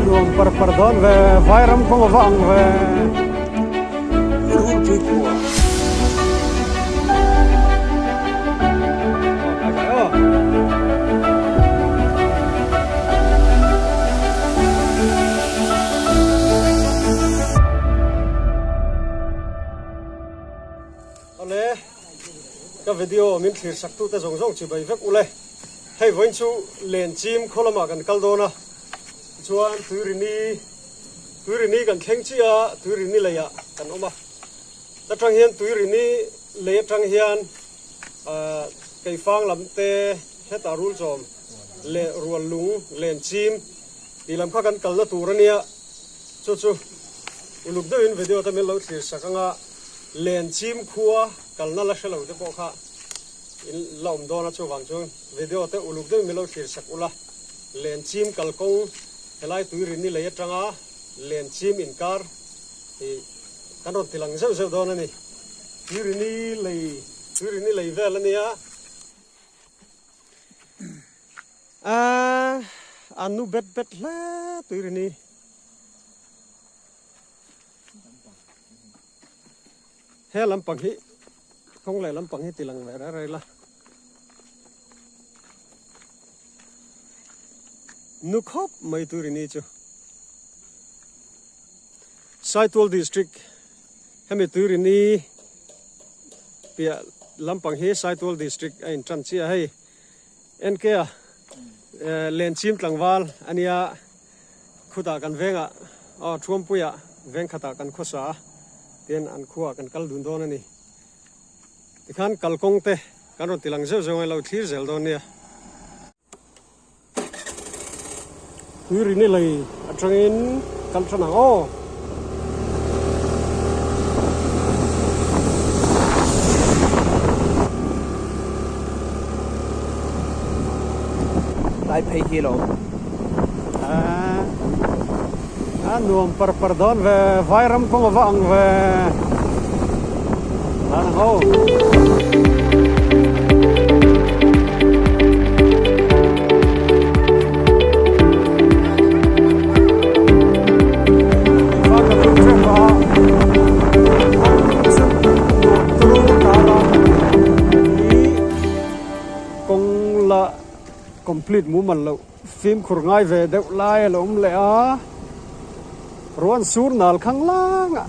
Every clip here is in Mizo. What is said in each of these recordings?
Nuam par par dawn ve, Vairam kawng a va ang ve. Rulpui khua. Awle, ka video min thlir sak tute zawng zawng chi bai vek ule. Hei vawiin chu Lenchim khaw lamah kan kal dawn a, chuan Tuirini, Tuirini kan thleng chiah a, Tuirini leiah kan awm a. Ta tang hian Tuirini lei atang hian ah Keifang lam te hetah Rulchawm leh Ruallung Lenchim tih lam kha kan kalna tur a nia. Chu chu uluk deuhin video te min lo thlir sak anga Lenchim khua kalna la hre lo te pawh kha in la awm dawn a, chuvang chuan video te uluk deuhin min lo thlir sak ula, Lenchim kalkawng helai Tuirini lei atanga Lenchim inkar hi kan rawn ti lang zeuh zeuh dawn a ni. Tuirini lei Tuirini lei vel a nia. Aaa a nu bet bet hle Tuirini. He lampang hi kawng leh lampang hi ti lang ve rei rei la. Nu khawp mai tur i ni chu. Saitual district hemi tur i ni piah lampang hi Saitual district a in tan chiah hei. NK a Lenchim tlangval a nia khutah kan vengah aw Thuampuiah veng khatah kan khawsa a tin an khuaah kan kal dun dawn a ni. Tikhan kalkawng te kan rawn ti lang zeuh zeuh ang ilo thlir zel dawn nia. Tuirini lei atangin kal tan ang aw. Lai phei hi lo. A nuam par par dawn ve, Vairam kawng a va ang ve. Lan ang aw. Kawng la complete mumal loh fimkhur ngai ve deuh lai a lo awm leh a, ruan sur nal khang lang a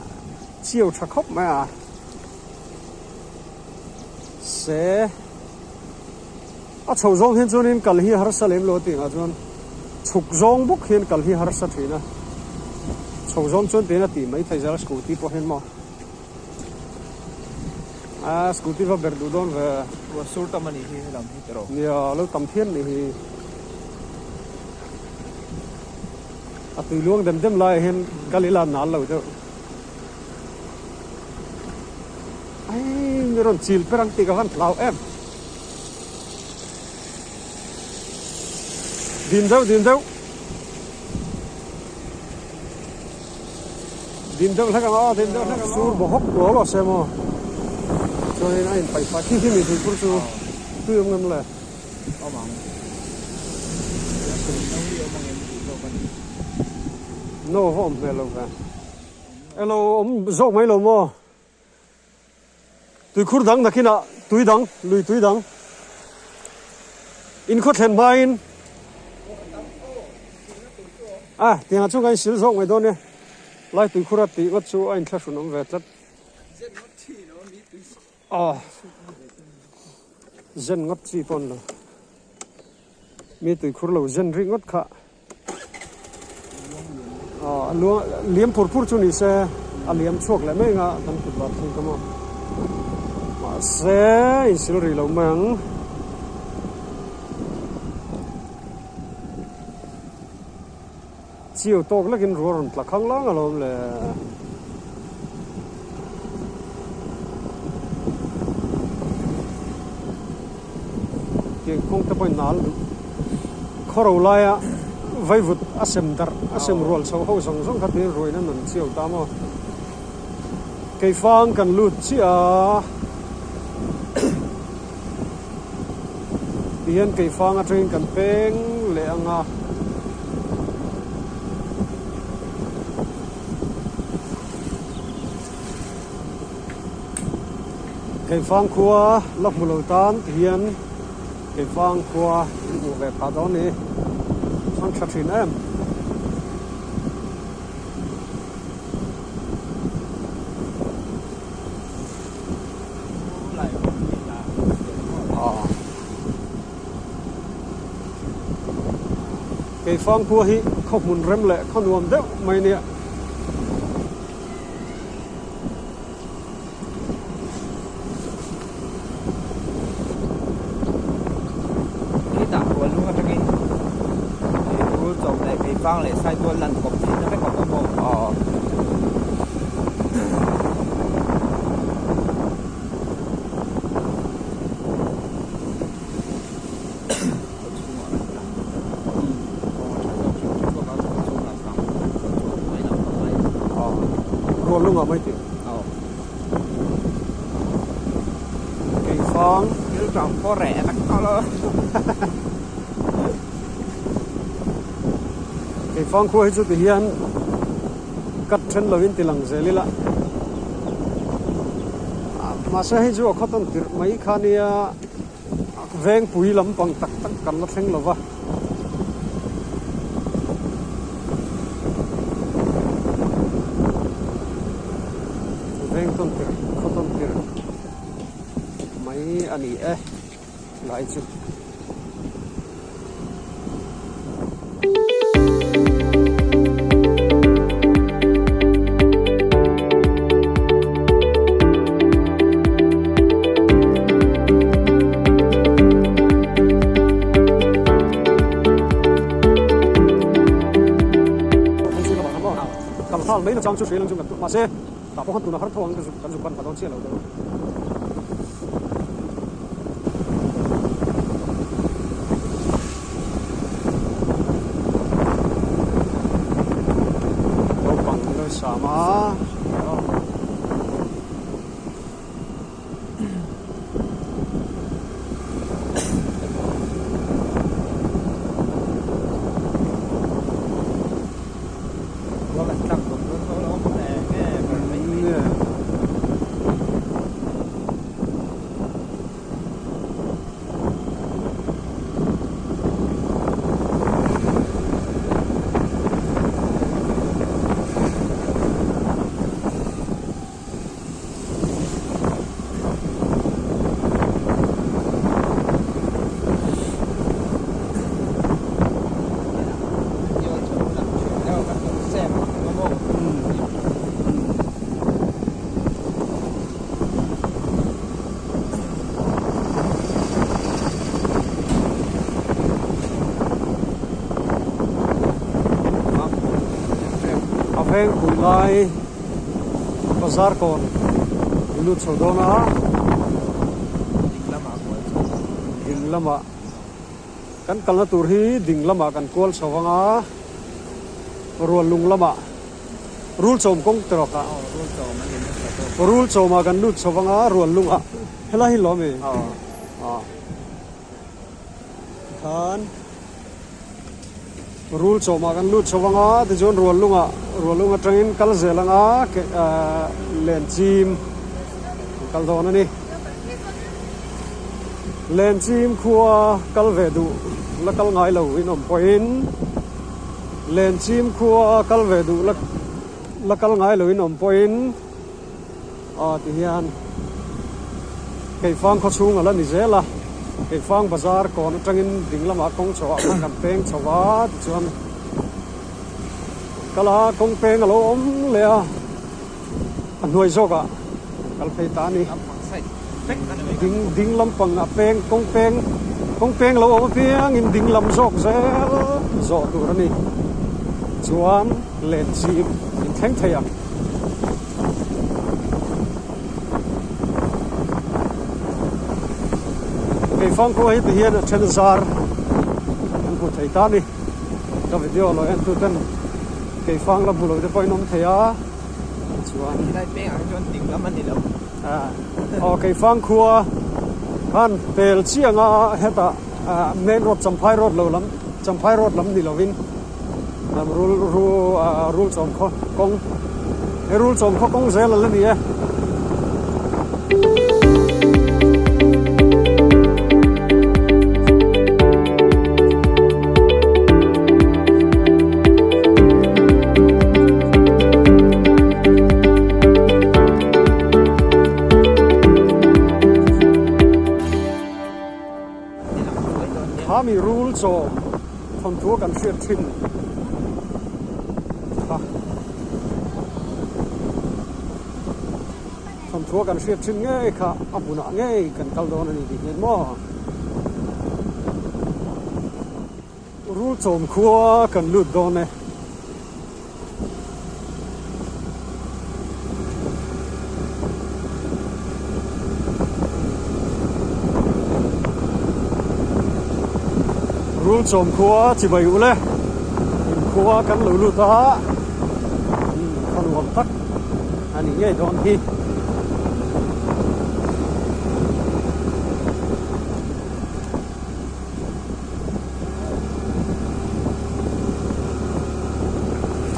chiu tha khawp mai a se a chho zawng hian chuanin kal hi harsa lem lo a tih angah chuan chhuk zawng bawk hian kal hi harsa thin a, chho zawng chuan tiin a tih mai thei zel scooty pawh hian maw. A scooty va ber duh dawn ve. Ua sur tam a nih hi helam hi tiraw. Nia lo tam phian nih hi. A tui luang dem dem laiah hian kal ila nal lo deuh. Ai mi rawn chil per ang tih ka van hlau em. Dim deuh dim deuh. Dim deuh hlek ang aw, dim deuh hlek ang aw. Sur bawhawk lo lo se maw. Chuanin a inpaih fai khi khi mi tuikhur chu tui awm ngam le. Awm ang. No hi awm ang em tih zawk a ni. No va awm hmel lo ve. Elo awm zawk mai lo maw. Tuikhur dang nakinah tui dang, lui tui dang inkhaw thlen hmain a tiangah chuan kan insil zawk mai dawn e. Lai tuikhur a tih ngawt chu a inthlahrun awm ve tlat. Aw zen ngawt chi pawh a ni lo. Mi tuikhur lo zen rih ngawt kha. A luang liam phur phur chu ni se a liam chhuak leh mai anga kan kut vat thei ka maw mahse insil rih lo mai ang chiu tawk lekin ruah rawn tla khang lang alawm le. Tiang kawng te pawhin nal duh khawro laia vaivut a sem darh a sem rual chho ho zawng zawng kha tuin ruaina nun chiau ta maw. Keifang kan lut chiah a tihian keifang atangin kan peng leh ang a. Keifang khua la hmu lo tan ti hian Keifang khua in hmuh ve phah dawn ni. An tha thin em. Keifang khua hi khaw hmun rem leh khaw nuam deuh mai nia. Khitah rual lung atangin rul chawm leh keifang leh saitual lan kawp theihna vek a awm aw. Rual lungah mai tih. Keifang. Keifang khua hi chu ti hian cut then lovin ti lang zel ila. Mahse hei chu a khaw tawn tirh mai kha nia. Vengpui lampang tak tak kan la thleng lo va. Veng tawn tirh, khaw tawn tirh mai a ni e lai chu. Kal mai na chang chu hrial ang chu kan mahse tah pawh khan tuna har tho ang kan zuk ban pha dawn chiah lo deuh. Naupang an lo sam a. A veng pui lai bazar kawn in lut chho dawn a ding lamah kan kalna tur hi ding lamah kan kual chho ang a rual lung lamah. Rul chawm kawng te rawk ah. Rul chawm ah kan lut chho vang a rual lung ah helai hi lawm i. Tikhan rul chawm ah kan lut chho vang a tichuan rual lung ah rual lung atangin kal zel ang a len chim kal dawn a ni. Len chim khua kal ve duh la kal ngai lo in awm pawhin. Lenchim khua kal ve duh la la kal ngai loin awm pawhin aw ti hian Keifang khaw chhung a la ni zel a, Keifang bazar kawn atangin ding lamah kawng chho ah khan kan peng chho a tichuan kal a kawng peng a lo awm leh a, a hnuai zawkah kal phei ta a ni. Ding ding lampang a peng kawng peng kawng peng lo awm apiangin ding lam zawk zel zawh tur a ni chuan len chim in thleng thei ang. Keifang khua hi tihian a then zar kan hmu thei ta a ni ka video lo en tu ten keifang la hmu lo te pawh in awm thei a chuan. Helai pengah hi chuan ding lam a ni lo. Aw Keifang khua khan pel chiang a hetah main road Champhai road lo lam Champhai road lam ni lovin lam rul rul chawm khaw kawng he rul chawm khaw kawng zel a la ni e. hriat thin kha thawmthua kan hriat thin ngei kha a hmunah ngei kan kal dawn a ni tih hian maw rul chawm khua kan lut dawn e. Rul chawm khua chibai u le in khua kan lo lut a khaw nuam tak a ni ngei dawn hi.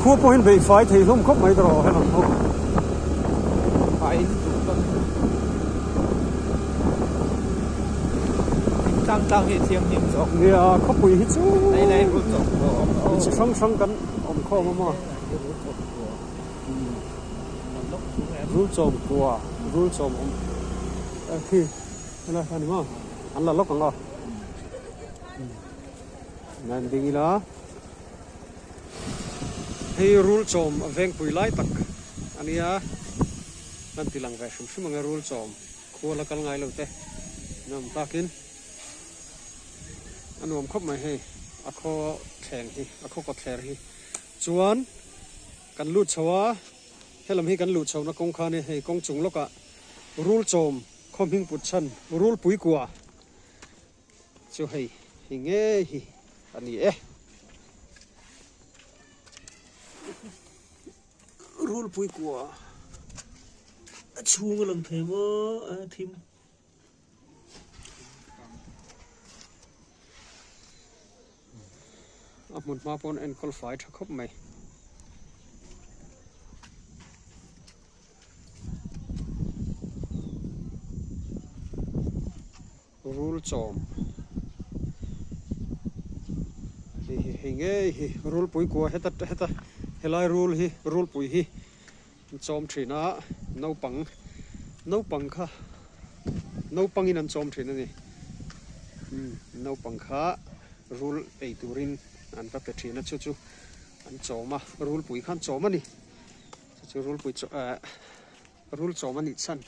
Khua pawhin beih fai thei hlawm khawp mai tawh helam ho. Fai duh tak. In tlang tlang hi thianghlim zawk. Nia khawpui hi chu Hei lai rul chawp pawh a awm a. Chi hrang hrang kan awm khawm a maw. Rul chawm kua rul chawm awm khi helai kha a ni maw. An la lawk ang a. Nan ding ila. Hei rul chawm a vengpui lai tak a nia. Kan ti lang ve hrim hrim ang e rul chawm khua la kal ngai lo te. An awm takin a nuam khawp mai hei a khaw thleng hi a khaw kawt thler hi. Chuan kan lut chho a helam hi kan luh chhohna kawng kha a nia hei kawng chung lawkah rul chawm Khaw hming put chhan Rulpui kua chu hei hi ngei hi a ni e. Rulpui kua a chhung a lang thei maw a thim. A hmun hma pawn enkawl fai tha khawp mai. Rul chawm hei hi hei ngei hi rulpui kua heta heta helai rul hi rulpui hi an chawm thin a naupang naupang kha naupangin an chawm thin a ni umm naupang kha rul ei turin an va pe thin a chu chu an chawm a rulpui kha an chawm a ni. Chu chu rulpui chaw eh rul chawm a nih chhan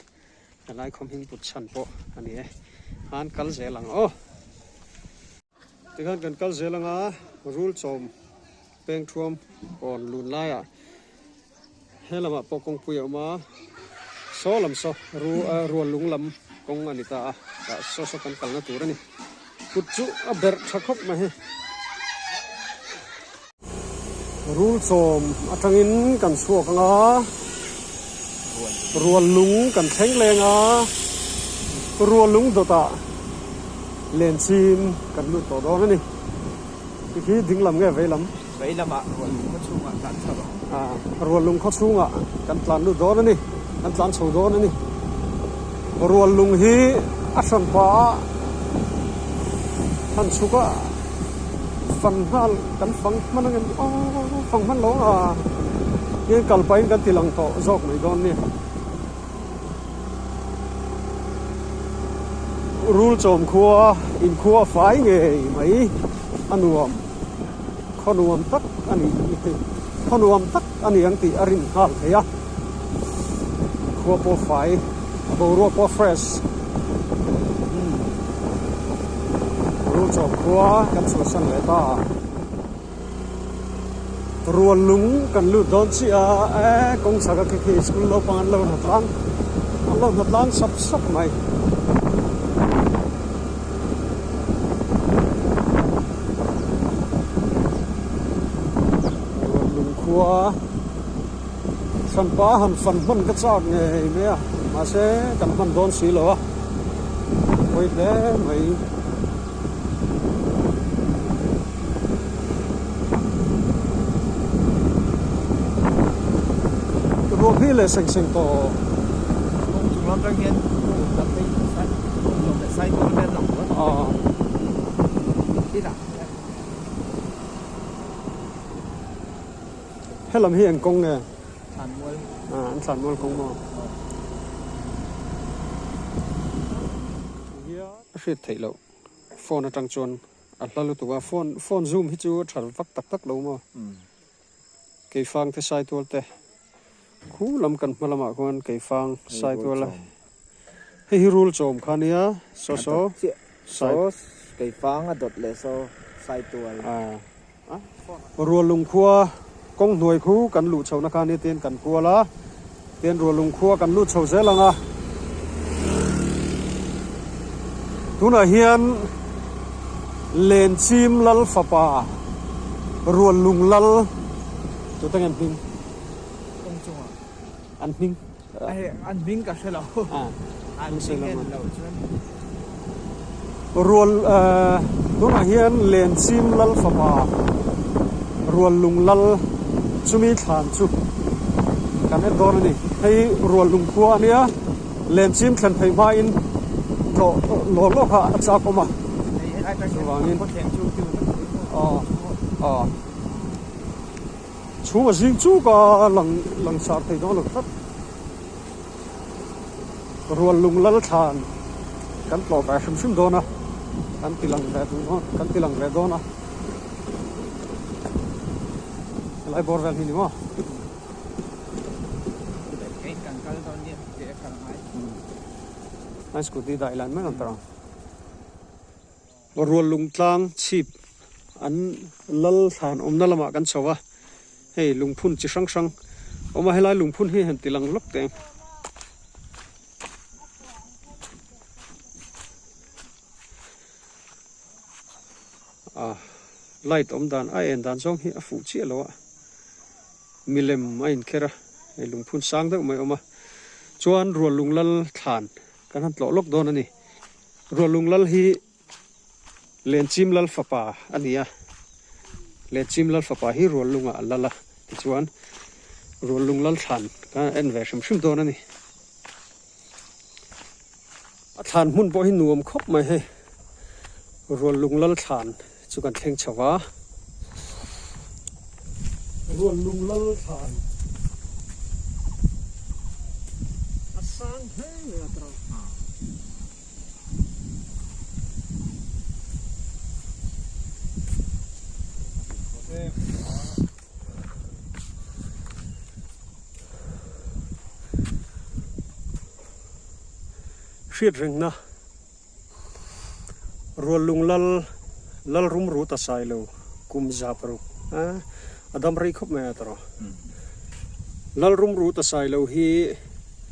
helai khaw hming put chhan pawh a ni e han kal zel ang aw. Tikhan kan kal zel ang a rul chawm peng thuam kawn lun laiah he lamah pawh kawngpui a awm a saw lam saw ru eh rual lung lam kawng a ni ta a tah saw saw kan kalna tur a ni kut chu a berh tha khawp mai hei. Rul chawm atangin kan chhuak ang a, rual lung kan thleng leng a, rual lung dawtah len chin kan lut tawh dawn a ni. Tikhi ding lam nge vei lam? Vei lamah rual lung khaw chhungah tlan chho ang. Rual lung khaw chhungah kan tlan lut dawn a ni, kan tlan chho dawn a ni. Rual lung hi a hran pah a, han chhuk a. Fang nghal kan fang hman ang em aw fang hman lo a hian kal pahin kan ti lang tawh zawk mai dawn nia. Rul chawm khua inkhua fai ngei mai a nuam khaw nuam tak a ni khaw nuam tak a ni ang tih a rin nghal thei a khua pawh fai a boruak pawh fresh. Rulchawm khua kan chhuahsan leh ta a, rual lung kan lut dawn chiah a, e kawng chhak a khi khi school naupang an lo hnatlang an lo hnatlang sap sap mai. Rual lung khua. Hranpa han fan hman ka chak ngei mai a, mahse kan hman dawn si lo a, pawi hle mai. Ruah hmi leh seng seng tawh. Kawng chung lam atang hian lam phei leh cycle te an lang tawh a. Helam hi eng kawng nge? Thlanmual. Ah, an thlanmual kawng maw? A hriat theih loh phone atang chuan A hla lutuk a, phone phone zoom hi chu a tha vak tak tak lo maw? Keifang te Saitual te khu lam kan hma lamah khuan Keifang Saitual a hei hi rul chawm kha nia saw saw Sai Keifang a dawt leh saw Saitual. Ruallung khua kawng hnuai khu kan luh chhohna kha nia tiin kan kual a, tian Ruallung khua kan lut chho zel ang a. Tunah hian Lenchim Lal fapa Ruallung Lal tute nge an hming? Kawng chungah. An hming? An hming ka hre lo. An hming en loh chuan. Rual tunah hian Lenchim Lal fapa Ruallung Lal chumi thlan chu kan en dawn a ni. Hei Ruallung khua a nia, Lenchim thlen phei hmain tlawh law law kha a chak awm a. Chuvangin aw aw. Chhung a zing chuk a, lang lang sar thei dawn lo tlat. Rual lung lal thlan kan tlawh ve hrim hrim dawn a, kan ti lang ve duh dawn, kan ti lang ve dawn a. Helai bawr vel hi ni maw? Nai scooty dah ila mai ang tawh ang. Ruallung tlang chhip an lal thlan awmna lamah kan chho a, hei lungphun chi hrang hrang awm a, helai lungphun hi han ti lang lawk teh ang. Ah light awm dan a en dan zawng hi a fuh chiah lo a, milem a inkher a, hei lungphun sang deuh mai a awm a, chuan ruallung lal thlan kan han tlawh lawk dawn a ni. Rualung Lal hi Lenchim Lal fapa a ni a, Lenchim Lal fapa hi Ruallungah a lal a, tichuan Ruallung Lal thlan kan en ve hrim hrim dawn a ni. A thlan hmun pawh hi nuam khawp mai hei, Ruallung Lal thlan chu kan thleng chho va. Ruallung Lal thlan a sang hle mai a tawrh. Hriat rengna Ruallung Lal Lal rum rut a sai lo kum 600 a dam rei khawp mai a tawrh. Lal rum rut a sai lo hi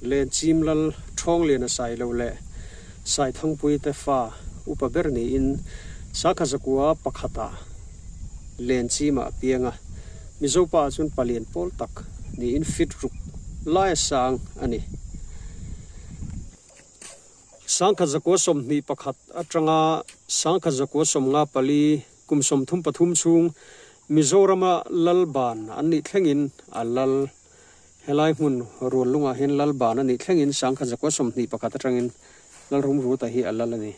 Lenchim Lal Ṭhawnglian a sai lo leh Saithangpui te fa upa ber niin Sakha zakua pakhatah Lenchimah a piang a, Mizo pa ah chuan palian pawl tak niin fit ruk lai a sang a ni. 1921 atanga 1954 kum 33 chhung Mizorama lal ban an nih thlengin a lal. Helai hmun Ruallungah hian lal ban a nih thlengin 1921 atangin Lalrumruta hi a lal a ni.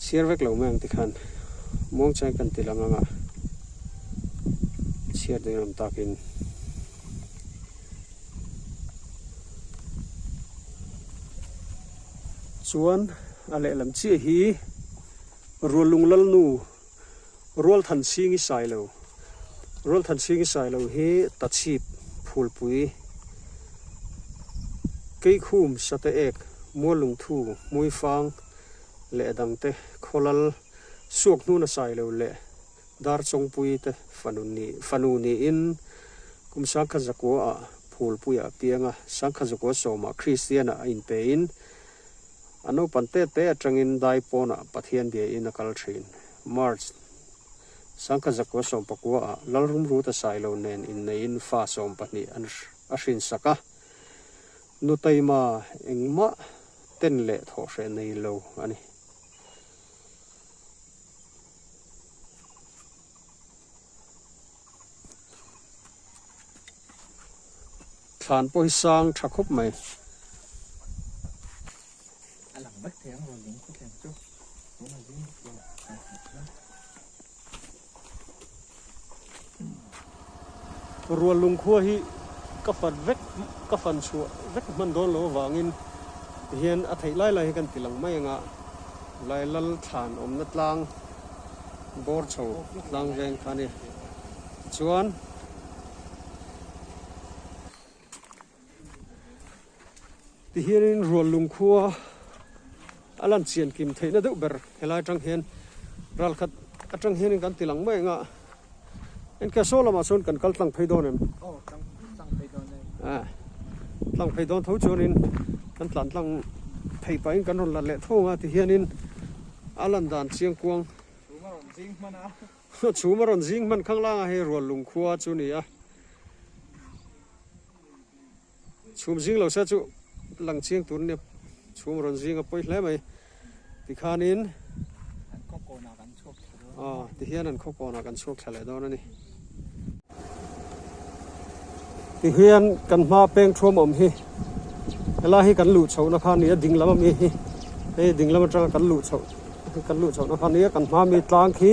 Chhiar vek lo mai ang tikhan muangchang kan ti lang anga chhiar ding lam takin. Chuan a lehlam chiah hi Ruallung Lalnu Rualthanchhingi Sailo Rualthanchhingi Sailo hi Tachhip Phulpui Keikhum Sate Ek Muallungthu Hmuifang leh a dangte Khawlal Suak hnuna Sailo leh Darchawngpui te fanu ni fanu niin kum 1900 ah Phulpuiah a piang a, 1910 ah Kristianah a inpein a naupan te te atangin Daipawnah Pathian biain a kal thin. March 1919 ah Lalrumruta Sailo nen inneiin fa 12 an a hrinsak a, nu taima engmah ten leh thawhhreh nei lo a ni. Thlan pawh hi sang tha khawp mai. A lang vek thei ang rawn lung khawthleng chu tuna zing bawk lo kan hmuh chuan. Rual lungkhua hi ka fan vek ka fan chhuah vek hman dawn lo avangin tihian a theih lai lai hi kan ti lang mai anga. Lai lal thlan awmna tlang bawr chho tlang veng kha a ni. Tichuan. Tihianin Ruallung khua a lan chian kim theihna deuh ber helai atang hian ral khat atang hianin kan ti lang mai ang a, enke saw lamah chuan kan kal tlang phei dawn em? Aw tlang tlang phei dawn e. A tlang phei dawn tho chuanin kan tlan tlang phei pahin kan rawn la leh tho ang a tihianin a lan dan chiang kuang. Chhum a rawn zing hman a. Chhum a rawn zing hman khang langa hei Ruallung khua chu ni a. Chhum zing lo se chu lang chiang tur nia chhum rawn zing a pawi hle mai tikhanin An khaw kawnah kan chhuak thla dawn aw tihian an khaw kawnah kan chhuak thla leh dawn a ni. Tihian kan hma peng thuam awm hi helai hi kan luh chhohna kha a ni a ding lam ami hi hei ding lam atanga kan luh chhoh kan luh chhohna kha a ni a kan hma mi tlang khi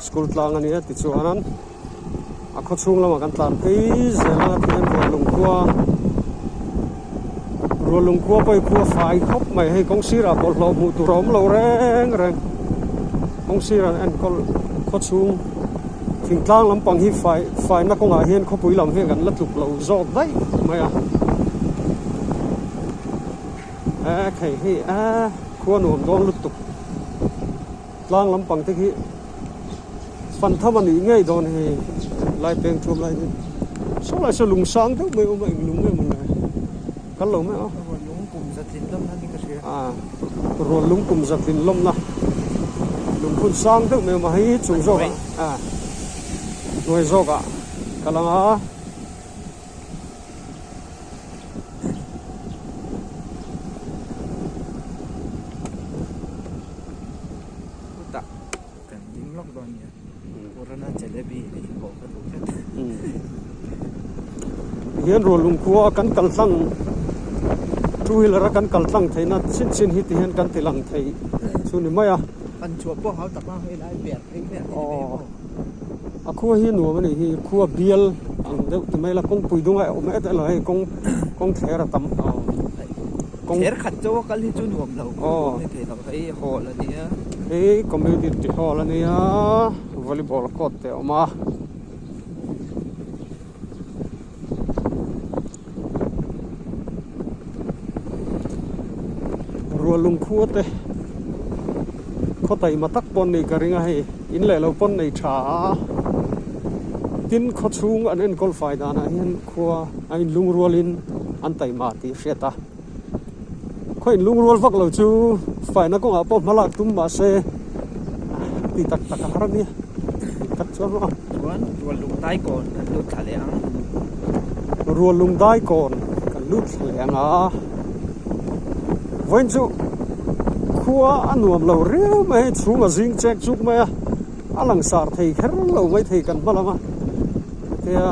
School tlang a nia tichuan a khaw chhung lamah kan tlan phei zel a tihian Ruallung khua Ruallung khua pawh hi khua fai khawp mai hei kawng sirah bawlhhlawh hmuh tur a awm lo reng reng kawng sirah an enkawl khaw chhung thingtlang lampang hi fai faina kawngah hian khawpui lam hian kan la tluk lo zawk daih mai a e khei hi e khua nuam dawn lutuk. Tlang lampang te khi fan tham a nih ngei dawn hi lai peng thuam lai hi saw lai saw lung sang deuh mai awm a eng lung nge maw le kal lo mai a Rual lung kum zatlin lawmna ni ka hria a rual lung kum zatlin lawmna lungphun sang deuh mai awm a hei chung zawk ah a hnuai zawk ah kal ang a. Chutah kan ding lawk dawn nia Purana Jalebi lei pawh ka duh tlat. Tihian Rualung khua kan kal tlang two wheeler a kan kal tlang theihna chin chin hi tihian kan ti lang thei chu ni mai a. Kan chhuah pawh hau tak a hei lai ber phei vel hi ni mai maw. A khua hi nuam a nih hi khua bial ang deuh ti mai la kawngpui dunga awm et elo hei kawng kawng thler a tam kawng thler khat chauh a kal hi chu nuam lo aw ni thei lo hei hall a nia hei community hall a nia volleyball court te a awm a. Rualung khua te khaw taima tak pawh an nei ka ring a hei in leh lo pawh an nei tha a tin khaw chhung an enkawl fai danah hian khua a inlung rualin an taima tih a hriat a khaw inlung rual vak lo chu faina kawngah pawh hma lak tum mahse ti tak tak a har a nia tak chuan maw. Chuan Ruallung Daikawn kan lut thla leh ang. Ruallung Daikawn kan lut thla leh ang a, vawiin chu khua a nuam lo riau mai hei chhung a zing chek chuk mai a, a langsar thei kher lo mai thei kan hma lama hetia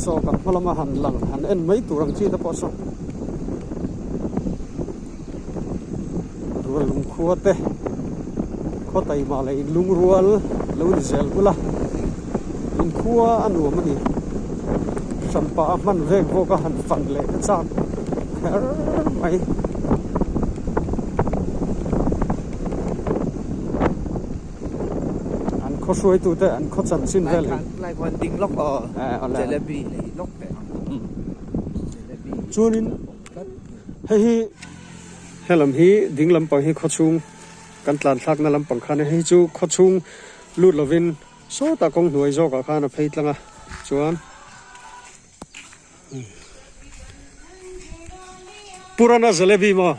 saw kan hma lama han lang han en mai tur ang chi te pawh saw Rualung khua te khaw taima leh inlungrual lo ni zel bula inkhua a nuam a ni. Hranpa a hman vek bawk a han fan leh ka chak kher mai. An khaw hruaitute an khaw chanchin vel hi. Lai khuan ding lawk aw jalebi lei lawk teh ang jalebi. Chuanin. Hei hi helam hi ding lampang hi khawchhung kan tlan thlakna lampang khan hei chu khawchhung lut lovin sawtah kawng hnuai zawkah khan a phei tlang a chuan Purana Jalebi maw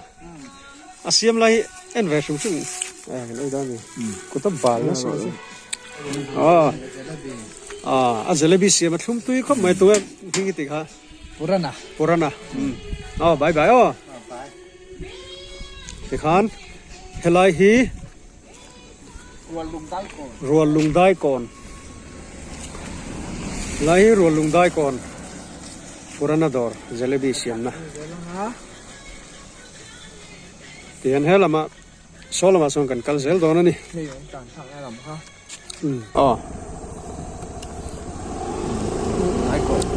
a siam lai hi en ve hrim hrim e kan ei dawn a ni kut a bal nasa chu aw a jalebi siam a thlum tui khawp mai tunge hming i tih kha. Purana. Purana. Aw bye bye aw. Tikhan helai hi Ruallung Daikawn. Helai hi Ruallung Daikawn Purana dawr jalebi siamna. Tihian he lamah saw lamah chuan kan kal zel dawn a ni. Aw.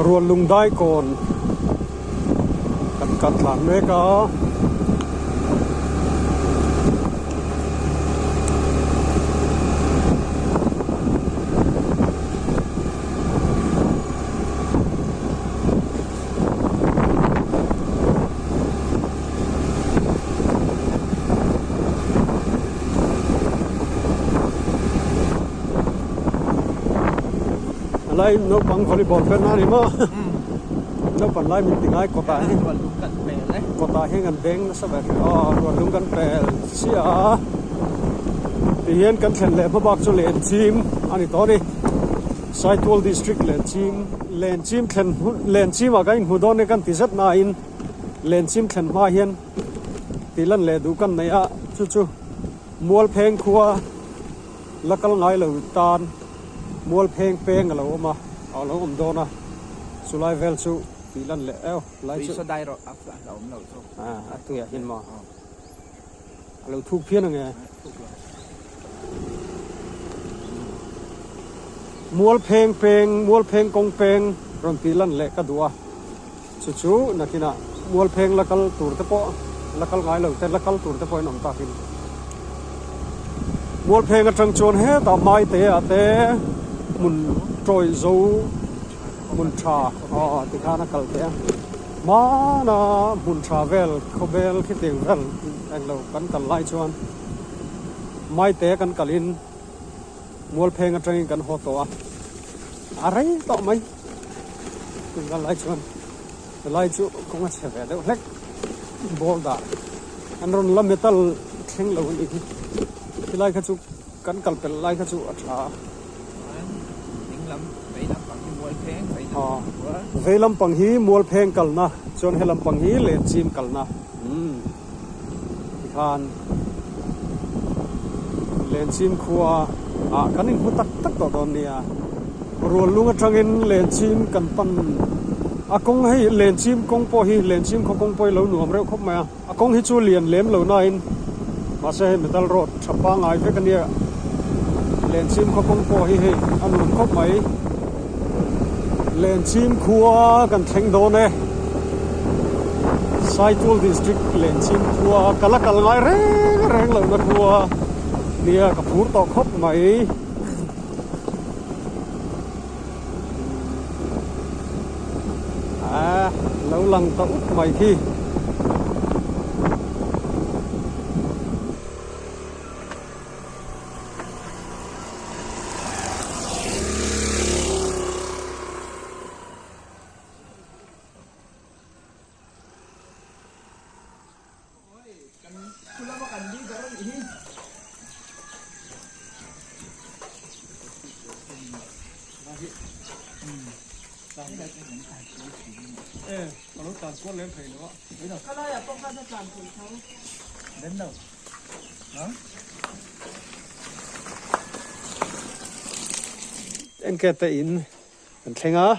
Ruallung Daikawn kan kal tlan mek a. Lai naupang volleyball pen a ni maw? Naupan lai min ti ngai kawtah hian Ruahlung kan pel e. Kawtah hian kan beng nasa ber hrih aw ruahlung kan pel chiah a. Tihian kan thlen leh hma bak chu Lenchim a ni tawh a ni. Saitual District Lenchim Lenchim thlen hun Lenchim ah kan inhmu dawn e kan ti zet nain Lenchim thlen hma hian tih lan leh duh kan nei a chu chu Mualpheng khua la kal ngai lo tan Mualpheng peng a lo awm a, a lo awm dawn a, chu lai vel chu tih lan leh eu lai chu. Tui saw dai rawh a la awm lo chu. A tuiah hian maw a lo thuk phian ang e. Mualpheng peng, Mualpheng kawng peng rawn tih lan leh ka duh a, chu chu nakinah Mualpheng la kal tur te pawh la kal ngai lo te la kal tur te pawhin awm takin Mualpheng atang chuan hetah Maite ah te hmun tawih zo hmun tha aw tikhan a kal theih a, hmana hmun tha vel khawvel khitiang vel englo kan kal lai chuan Maite kan kalin Mualpheng atangin kan haw tawh a, a rei tawh mai. Tunlai lai chuan helai chu kawng a chhe ve deuh hlek border an rawn la metal thleng lo a nih hi helai kha chu kan kal pelh lai kha chu a tha a. Vei lampang hi Mualpheng kalna chuan he lampang hi Lenchim kalna umm. Tikhan Lenchim khua ah kan inhmu tak tak tawh dawn nia. Ruallung atangin Lenchim kan pan a kawng hei Lenchim kawng pawh hi Lenchim khaw kawng pawh hi lo nuam reuh khawp mai a. A kawng hi chu lian lem lo nain mahse hei metal road tha pangngai vek a nia. Lenchim khaw kawng pawh hi hei a nuam khawp mai. Lenchim khua kan thleng dawn e. Saitual District Lenchim khua ka la kal ngai reng reng lohna khua nia ka phur tawh khawp mai. A lo lang ta up mai khi. Engke te in kan thleng a.